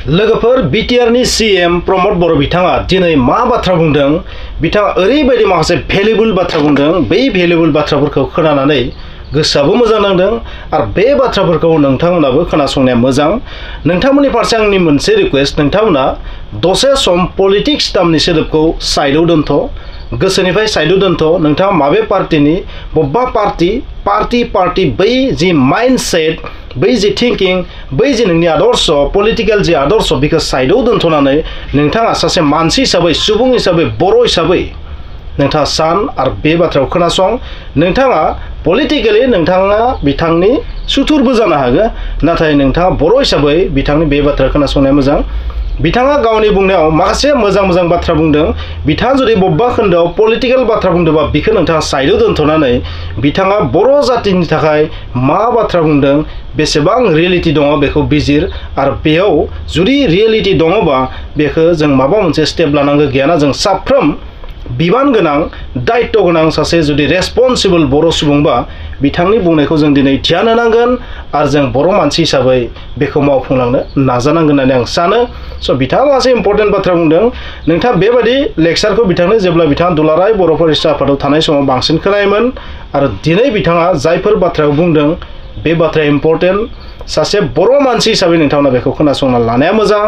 लोगोफोर बीटीआर नि सीएम प्रमोद बर' बिथाङा दिनै मा बाथ्रा बुंदों बिथाङा ओरैबायदि माखासे भेलुएबल बाथ्रा बुंदों बै भेलुएबल बाथ्राफोरखौ खोनानानै गोसोआबो मोजां नांदों आरो बे बाथ्राफोरखौ नोंथांमोनाबो खोनासंनाया मोजां नोंथांमोननि फारसे आंनि मोनसे रिक्वेस्ट नोंथांमोना दसे सम पलिटिक्स नामनि सोदोबखौ साइडआव दोनथ' गोसोनिफ्राय साइडआव दोनथ' नोंथाङा माबे पार्टीनि बबेबा पार्टी बै जि माइन्डसेट बै जि थिंकिं बै जि नोंनि आदर्श पलिटिकल जि आदर्श बेखौ साइडआव दोनथ'नानै नोंथाङा सासे मानसि हिसाबै सुबुं हिसाबै बर' हिसाबै नोंथाङा सान आरो बे बाथ्राखौ खोनासं नोंथाङा पलिटिकली नोंथाङा बिथांनि सुथुरबो जानो हागोन नाथाय नोंथाङा बर' हिसाबै बिथांनि बे बाथ्रा खोनासंनाया मोजां बिथाङा गावनि बुंनायाव माखासे मोजां बाथ्रा बुंदों बिथाङा जुदि बबेबा खोन्दोआव पलिटिकल बाथ्रा बुंदोंबा बिखौ नोंथाङा साइडआव दोनथ'नानै बिथाङा बर' जातिनि थाखाय मा बाथ्रा बुंदों बेसेबां रियेलिटी दङ बेखौ बिजिर आरो बेयाव जुदि रियेलिटी दङबा बेखौ जों माबा मोनसे स्टेप लानांगौ गैयाना जों साफ्रोम बिबान गोनां दायित्व गोनां सासे जुदि रेसपन्सिबल बर' सुबुंबा बिथांनि बुंनायखौ जों दिनै ध्यान होनांगोन आरो जों बर' मानसि हिसाबै बेखौ मावफुंलांनो नाजानांगोन होननानै आं सानो स' बिथाङा माखासे इम्पर्टेन्ट बाथ्रा बुंदों नोंथाङा बेबायदि लेक्चारखौ बिथांनो जेब्ला बिथाङा दुलाराय बर' फरायसा आफादाव थानाय समाव बांसिन खोनायोमोन आरो दिनै बिथाङा जायफोर बाथ्राखौ बुंदों बे बाथ्राया इम्पर्टेन्ट सासे बर' मानसि हिसाबै नोंथांमोना बेखौ खोनासंना लानाया मोजां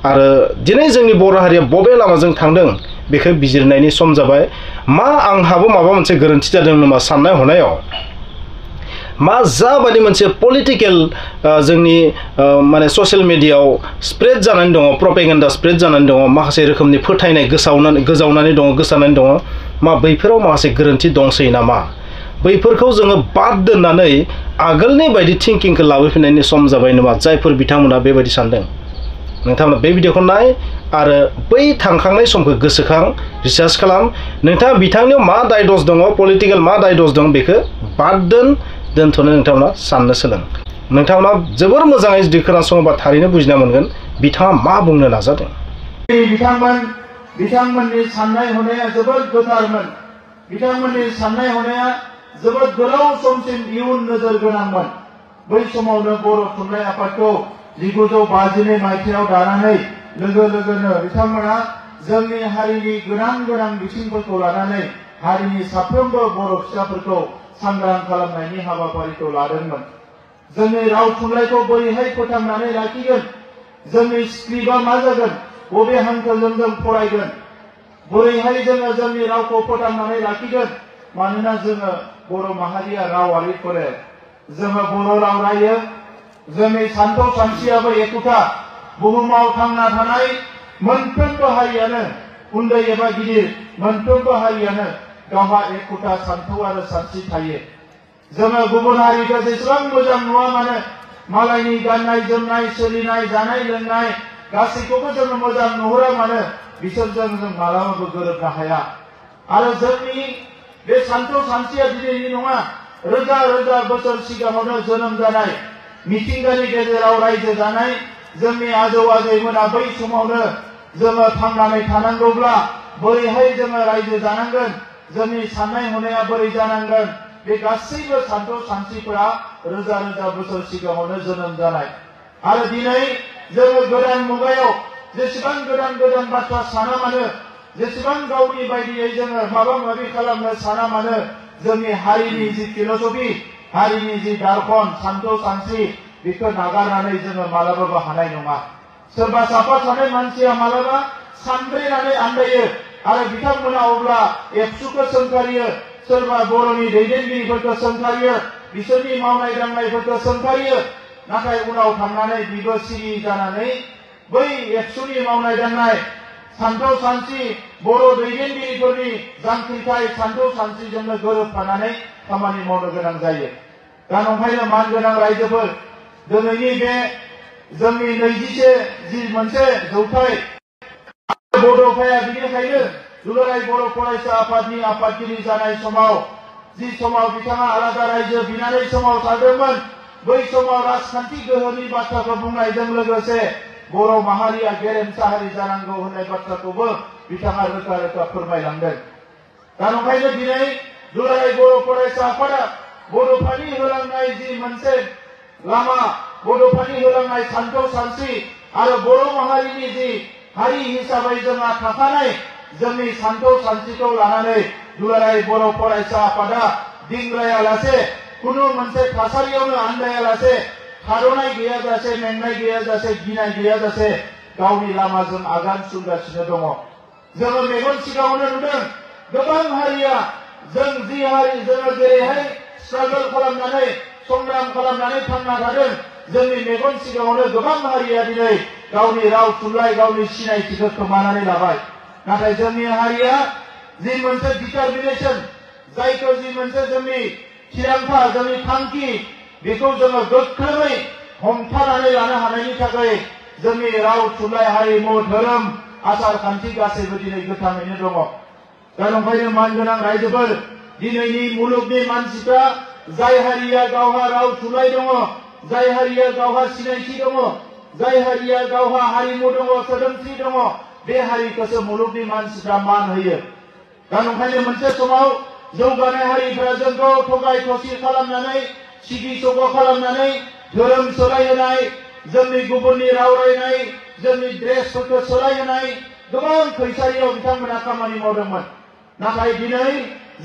आरो दिनै जोंनि बर' हारिया बबे लामाजों थांदों बेखौ बिजिरनायनि सम जाबाय मा आंहाबो माबा मोनसे गोरोन्थि जादों नामा साननाय हनायाव मा जाबायदि मोनसे पलिटिकल जोंनि माने ससियेल मिडियायाव स्प्रेड जानानै दङ प्रपेगेन्डा स्प्रेड जानानै दङ माखासे रोखोमनि फोथायनाय गोजावनानै दङ गोसारनानै दङ मा बैफोराव माखासे गोरोन्थि दंसै नामा बैफोरखौ जोङो बाद दोननानै आगोलनि बायदि थिंकिंखौ लाबोफिननायनि सम जाबाय नामा जायफोर बिथांमोना बेबायदि सानदों नोंथांमोना बे भिडिअखौ नाय आरो बै थांखांनाय समखौ गोसोखां रिसार्च खालाम नोंथाङा बिथांनियाव मा दाय दस दङ पलिटिकल मा दाय दस दं बेखौ बाद दोनथ'नो नोंथांमोना साननो सोलों नोंथांमोना जोबोर मोजाङै जुदि खोनासङोबा थारैनो बुजिना मोनगोन बिथाङा मा बुंनो नाजादों बिथांमोननि साननाय हनाया जोबोद गोथारमोन बिथांमोननि साननाय हनाया जोबोद गोलाव समसिम इयुन नोजोर गोनांमोन बै समावनो बर' थुनलाइ आफादखौ 1952 मायथाइयाव दानानै लोगोनो बिथांमोना जोंनि हारिनि गोनां बिथिंफोरखौ लानानै हारिनि साफ्रोमबो बर' फिसाफोरखौ सांग्रां खालामनायनि हाबाफारिखौ लादोंमोन जोंनि राव थुनलाइखौ बोरैहाय फोथांनानै लाखिगोन जोंनि स्क्रिप्टआ मा जागोन बबे हांखोजों जों फरायगोन बोरैहाय जोङो जोंनि रावखौ फोथांनानै लाखिगोन मानोना जोङो बर' माहारिया रावारिफोर जोङो बर' राव रायो जोंनि सानथौ सानस्रियाबो एखुथा बुहुमाव थांना थानाय मोनफ्रोमबो हारियानो उन्दै एबा गिदिर मोनफ्रोमबो हारियानो गावहा एखुथा सानथौ आरो सानस्रि थायो जोङो गुबुन हारिखौ जेसेबां मोजां नुवा मानो मालायनि गाननाय जोमनाय सोलिनाय जानाय लोंनाय गासैखौबो जोङो मोजां नुहुरा मानो बिसोरजों जों मालाबाबो गोरोबनो हाया आरो जोंनि बे सानथौ सानस्रिया दिनैनि नङा रोजा बोसोर सिगाङावनो जोनोम जानाय मिथिंगानि गेजेराव रायजो जानाय जोंनि आजौ आजैमोना बै समावनो जोङो थांनानै थानांगौब्ला बोरैहाय जोङो रायजो जानांगोन जोंनि साननाय हनाया बोरै जानांगोन बे गासैबो सानथौ सानस्रिफोरा रोजा बोसोर सिगाङावनो जोनोम जानाय आरो दिनै जोङो गोदान मुगायाव जेसेबां गोदान बाथ्रा साना मानो जेसेबां गावनि बायदियै जोङो माबा माबि खालामनो साना मानो जोंनि हारिनि जि फिलसफि हारिनि जि दार्शन सानथौ सानस्रि बेखौ नागारनानै जोङो मालाबाबो हानाय नङा सोरबा साफा सानै मानसिया मालाबा सानब्रेनानै आन्दायो आरो बिथांमोना अब्ला एबसुखौ सोंखारियो सोरबा बर'नि दैदेनगिरिफोरखौ सोंखारियो बिसोरनि मावनाय दांनायफोरखौ सोंखारियो नाथाय उनाव थांनानै बिबो सिरि जानानै बै एबसुनि मावनाय दांनाय सानथौ सानस्रि बर' दैदेनगिरिफोरनि जांख्रिथाय सानथौ सानस्रिजोंनो गोरोबफानानै खामानि मावनो गोनां जायो दा नंखायनो मान गोनां रायजोफोर दिनैनि बे जोंनि 21 मोनसे जौथाय बड'फाया बिनिखायनो दुलाराय बर' फरायसा आफादनि आफादगिरि जानाय समाव जि समाव बिथाङा आलादा रायजो बिनानै समाव थादोंमोन बै समाव राजखान्थि गोहोनि बाथ्राखौ बुंनायजों लोगोसे बर' माहारिया गेरेमसा हारि जानांगौ होननाय बाथ्राखौबो बिथाङा रोखा फोरमायलांदों दा नंखायनो दिनै दुलाराय बर' फरायसा आफादा बड'फानि होलांनाय जि मोनसे लामा बड'फानि होलांनाय सानथौ सानस्रि आरो बर' माहारिनि जि हारि हिसाबै जोंहा थाखानाय जोंनि सानथौ सानस्रिखौ लानानै दुलाराय बर' फरायसा आफादा दिंग्रायालासे कुनु मोनसे थासारियावनो आन्दायालासे थाद'नाय गैयाजासे मेंनाय गैयाजासे गिनाय गैयाजासे गावनि लामाजों आगान सुरगासिनो दङ। जोङो मेगन सिगाङावनो नुदों गोबां हारिया जों जि हारि जोङो जेरैहाय स्ट्रागल खालामनानै संग्राम खालामनानै थांना थादों जोंनि मेगन सिगाङावनो गोबां हारिया दिनै गावनि राव थुनलाइ गावनि सिनायथिखौ खोमानानै लाबाय। नाथाय जोंनि हारिया जि मोनसे डिटारमिनेशन जायखौ जि मोनसे जोंनि थिरांथा जोंनि थांखि बेखौ जोङो गोख्रोङै हमथानानै लानो हानायनि थाखाय जोंनि राव थुनलाइ हारिमु धोरोम आसार खान्थि गासैबो दिनै गोथाङैनो दङ। दा ओंखायनो मानगोनां रायजोफोर दिनैनि मुलुगनि मानसिफ्रा जाय हारिया गावहा राव थुनलाइ दङ जाय हारिया गावहा सिनायथि दङ जाय हारिया गावहा हारिमु दङ सोदोमस्रि दङ बे हारिखौसो मुलुगनि मानसिफ्रा मान होयो। दा ओंखायनो मोनसे समाव जौगानाय हारिफ्रा जोंखौ थगाय थसि खालामनानै सिगि सग' खालामनानै धोरोम सोलायहोनाय जोंनि गुबुननि राव रायनाय जोंनि ड्रेसफोरखौ सोलायहोनाय गोबां खैसारियाव बिथांमोना खामानि मावदोंमोन। नाथाय दिनै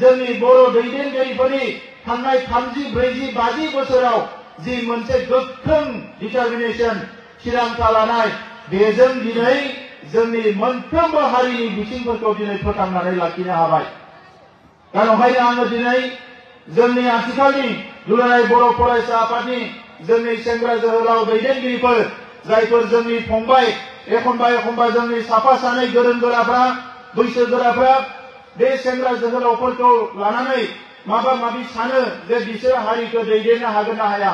जोंनि बर' दैदेनगिरिफोरनि थांनाय 30, 40, 50 बोसोराव जि मोनसे गोख्रों डिटारमिनेशन थिरांथा लानाय बेजों दिनै जोंनि मोनफ्रोमबो हारिनि बिथिंफोरखौ दिनै फोथांनानै लाखिनो हाबाय। दा ओंखायनो आङो दिनै जोंनि आथिखालनि दुलाराय बर' फरायसा आफादनि जोंनि सेंग्रा जोहोलाव दैदेनगिरिफोर जायफोर जोंनि फंबाय एखनबा जोंनि साफा सानै गोरों गोराफ्रा बैसोगोराफ्रा बे सेंग्रा जोहोलावफोरखौ लानानै माबा माबि सानो जे बिसोर हारिखौ दैदेननो हागोन ना हाया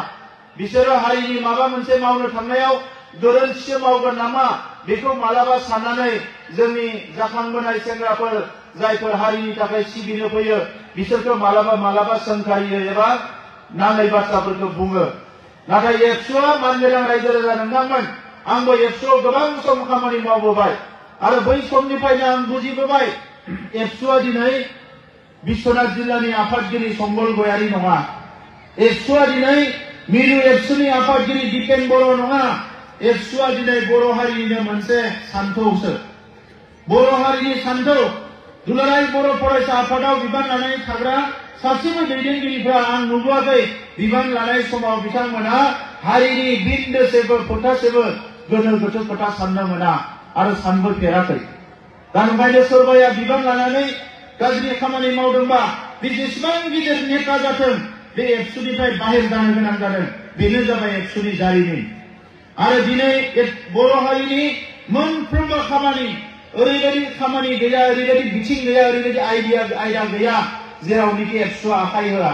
बिसोरो हारिनि माबा मोनसे मावनो थांनायाव गोरोन्थिसो मावगोन नामा बेखौ मालाबा साननानै जोंनि जाखांबोनाय सेंग्राफोर जायफोर हारिनि थाखाय सिबिनो फैयो बिसोरखौ मालाबा सोंखारियो एबा नाङै बाथ्राफोरखौ बुङो। नाथाय एबसुआ मानगोनां रायजो राजा नोंथांमोन आंबो एबसुआव गोबां सम खामानि मावबोबाय आरो बै समनिफ्रायनो आं बुजिबोबाय एबसुआ दिनै बिश्वनाथ जिल्लानि आफादगिरि सम्बल गयारी नङा। एबसुआ दिनै मिरु एबसुनि आफादगिरि दिपेन बर' नङा। एबसुआ दिनै बर' हारिनिनो मोनसे सान्थौसो। बर' हारिनि सान्थौ दुलाराय बर' फरायसा आफादाव बिबान लानानै थाग्रा सासेबो दैदेनगिरिफ्रा आं नुबोआखै बिबान लानाय समाव बिथांमोना हारिनि बिन्दोसेबो फोथासेबो गोनो गोथो खोथा साननो मोना आरो सानबोफेराखै। दा ओंखायनो सोरबाया बिबान लानानै गाज्रि खामानि मावदोंबा बे जेसेबां गिदिर नेता जाथों बे एबसुनिफ्राय बाहेर जानो गोनां जादों। बेनो जाबाय एबसुनि जारिमिन। आरो दिनै बर' हारिनि मोनफ्रोमबो खामानि ओरैबायदि खामानि गैया ओरैबायदि बिथिं गैया ओरैबायदि आयदा गैया जेरावनिखि एबसुआ आखाइ होआ।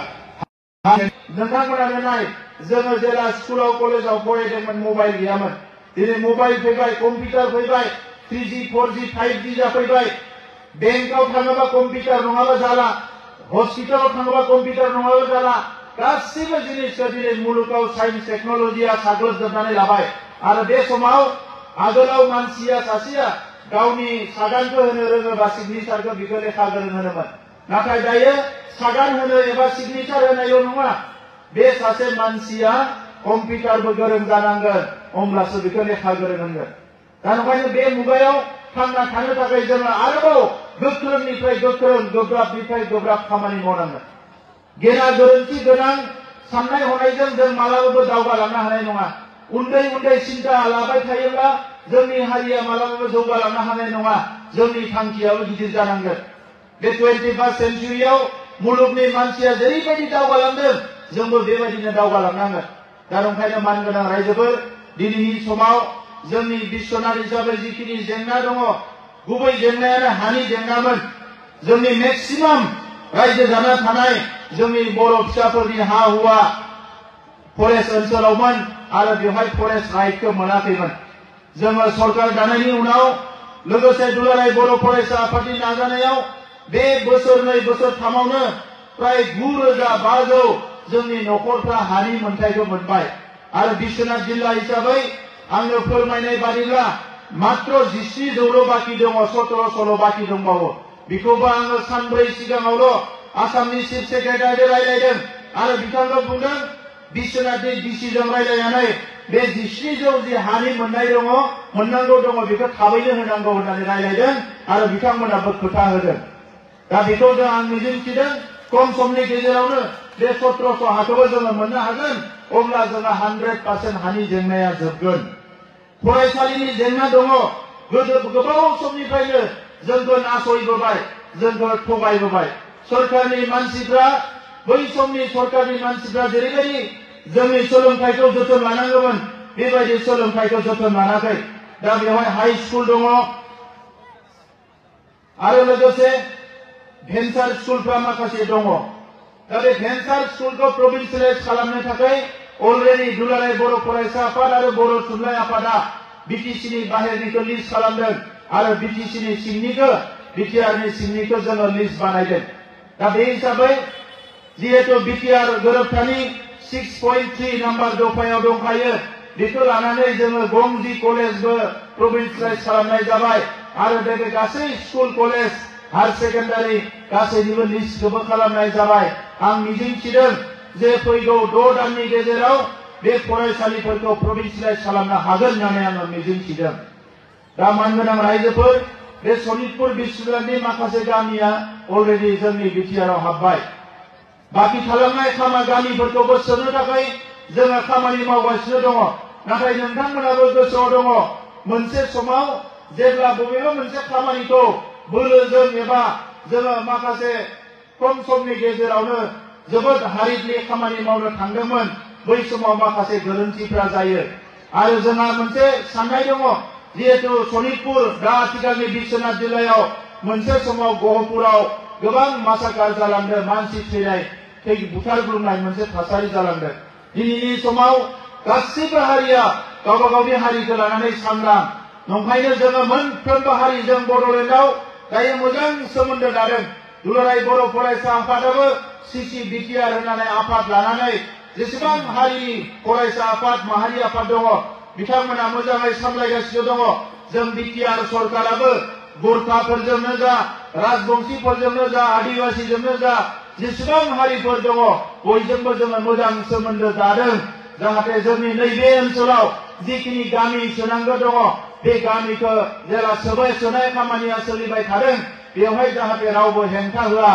नोंथांमोनानो नाय जोङो जेला स्कुलाव कलेजाव फरायदोंमोन मबाइल गैयामोन। दिनै मबाइल फैबाय कम्पिउटार फैबाय 3G 4G 5G जाफैबाय। बेंकआव थाङोबा कम्पिउटार नङाबा जाला हस्पिटालाव थाङोबा कम्पिउटार नङाबा जाला गासिबो जिनिसखौ दिनै मुलुगाव साइन्स टेक्न'लजिया साग्लोबजोबनानै लाबाय। आरो बे समाव आगोलाव मानसिया सासेया गावनि सागानखौ होनो रोङोबा सिगनेचारखौ बिखौ लेखा गोरों होनोमोन। नाथाय दायो सागान होनो एबा सिगनेचार होनायल' नङा बे सासे मानसिया कम्पिउटारबो गोरों जानांगोन अब्लासो बिखौ लेखा गोरों होनगोन। दा ओंखायनो बे मुगायाव थांना थानो थाखाय जोङो आरोबाव गोख्रोंनिफ्राय गोख्रों गोब्राबनिफ्राय गोब्राब खामानि मावनांगोन। गेना गोरोन्थि गोनां साननाय हनायजों जों मालाबाबो दावगालांनो हानाय नङा। उन्दै उन्दै सिन्ता लाबाय थायोब्ला जोंनि हारिया मालाबाबो जौगालांनो हानाय नङा। जोंनि थांखियाबो गिदिर जानांगोन। बे 21st सेन्चुरियाव मुलुगनि मानसिया जेरैबायदि दावगालांदों जोंबो बेबायदिनो दावगालांनांगोन। दा ओंखायनो मानगोनां रायजोफोर दिनैनि समाव जोंनि बिश्वनाथ हिसाबै जिखिनि जेंना दङ गुबै जेंनायानो हानि जेंनामोन। जोंनि मेक्सिमाम रायजो जाना थानाय जोंनि बर' फिसाफोरनि हा हुआ फरेस्ट ओनसोलावमोन आरो बेवहाय फरेस्ट राइटखौ मोनाखैमोन। जोङो सरकार दानायनि उनाव लोगोसे दुलाराय बर' फरायसा आफादनि नाजानायाव बे बोसोरनै बोसोरथामावनो प्राय 9,500 जोंनि न'खरफ्रा हानि मोनथायखौ मोनबाय। आरो बिश्वनाथ जिल्ला हिसाबै आंनो फोरमायनाय बादिब्ला मात्र 17,000 बाखि दङ 17,000 बाखि दंबावो। बेखौबो आङो सानब्रै सिगाङावल' आसामनि चिफ सेक्रेटारिजों रायलायदों आरो बिथांखौ बुंदों बिश्वनाथनि डिसिजों रायलायनानै बे 17,000 जि हानि मोननाय दङ मोननांगौ दङ बेखौ थाबैनो होनांगौ होननानै रायलायदों आरो बिथांमोनाबो खोथा होदों। दा बेखौ जों आं मिजिंथिदों खम समनि गेजेरावनो बे 1700 हाखौबो जोङो मोननो हागोन। अब्ला जोंहा 100% हानि जेंनाया जोबगोन। फरायसालिनि जेंना दङ। गोबाव समनिफ्रायनो जोंखौ नासयबोबाय, जोंखौ थगायबोबाय। सरकारनि मानसिफ्रा बै समनि सरकारनि मानसिफ्रा जेरैबायदि जोंनि सोलोंथाइखौ जोथोन लानांगौमोन बेबायदि सोलोंथाइखौ जोथोन लानाखै। दा बेवहाय हाई स्कुल दङ आरो लोगोसे भेन्सार स्कुलफ्रा माखासे दङ। दा बे भेन्सार स्कुलखौ प्रभिन्सियेलाइज खालामनो थाखाय अलरेडि दुलाराय बर' फरायसा आफाद आरो बर' थुनलाइ आफादा बिटिसिनि बाहेरनिखौ लिस्ट खालामदों आरो बिटिसिनि सिंनिखौ बिटिआरनि सिंनिखौ जोङो लिस्ट बानायदों। दा बे हिसाबै जिहेतु बिटिआर गोरोबथानि 6.3 नाम्बार दफायाव दंखायो बेखौ लानानै जोङो गंजी कलेजबो प्रभिन्सियेलाइज खालामनाय जाबाय आरो बे गासै स्कुल कलेज हायर सेकेन्डारि गासैनिबो लिस्टखौबो खालामनाय जाबाय। आं मिजिंथिदों जे फैगौ 6 दाननि गेजेराव बे फरायसालिफोरखौ प्रभिन्सियेलाइज खालामनो हागोन होननानै आङो मिजिंथिदों। दा मानगोनां रायजोफोर बे सनितपुर बिस्वनाथनि माखासे गामिया अलरेडि जोंनि बिटिआरआव हाबबाय। बाखि थालांनाय गामिफोरखौबो सोनो थाखाय जोङो खामानि मावगासिनो दङ। नाथाय नोंथांमोनाबो गोसोआव दङ मोनसे समाव जेब्ला बबेबा मोनसे खामानिखौ बोलोजों एबा जोङो माखासे खम समनि गेजेरावनो जोबोद हारितलि खामानि मावनो थांदोंमोन बै समाव माखासे गोरोन्थिफ्रा जायो आरो जोंहा मोनसे साननाय दङ जिहेतु सनितपुर दा आथिखालनि बिश्वनाथ जिल्लायाव मोनसे समाव गहपुराव गोबां मासाकार जालांदों, मानसि थैनाय बुथारग्लुंनाय मोनसे थासारि जालांदों। दिनैनि समाव गासिबो हारिया गावबा गावनि हारिखौ लानानै सांग्रां। नंखायनो जोङो मोनफ्रोमबो हारिजों बड'लेण्डआव दायो मोजां सोमोन्दो दादों। दुलाराय बर' फरायसा आफादाबो सिसि बिटिआर होननानै आफाद लानानै जेसेबां हारिनि फरायसा आफाद माहारि आफाद दङ बिथांमोना मोजाङै सामलायगासिनो दङ। जों बिटिआर सरकाराबो गुरखाफोरजोंनो जा, राजबंशीफोरजोंनो जा, आदिवासीजोंनो जा जेसेबां हारिफोर दङ बयजोंबो जोङो मोजां सोमोन्दो दादों जाहाथे जोंनि नैबे ओनसोलाव जिखिनि गामि सोनांगौ दङ बे गामिखौ जेला सोनाय खामानिया सोलिबाय थादों बेवहाय जाहाथे रावबो हेंथा होआ।